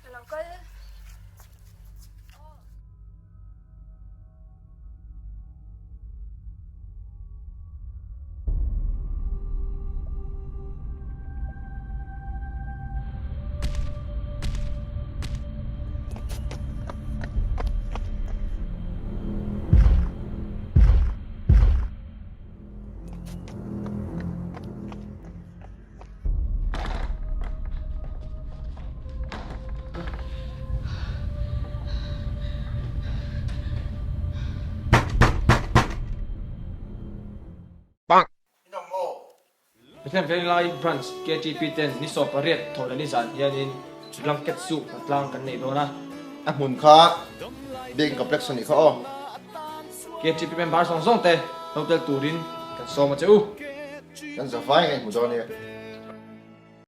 Ka lo kal. Bethlehem Venglai Branch KTP ten ni 18 thawhlehni zan hianin blanket suh hnatlang kan nei dawn a. A hmun kha Biakin Complex a nih kha aw. KTP member zawng zawng te lo tel turin kan sawm a che u. Kan zavai nge hmu dawn nia.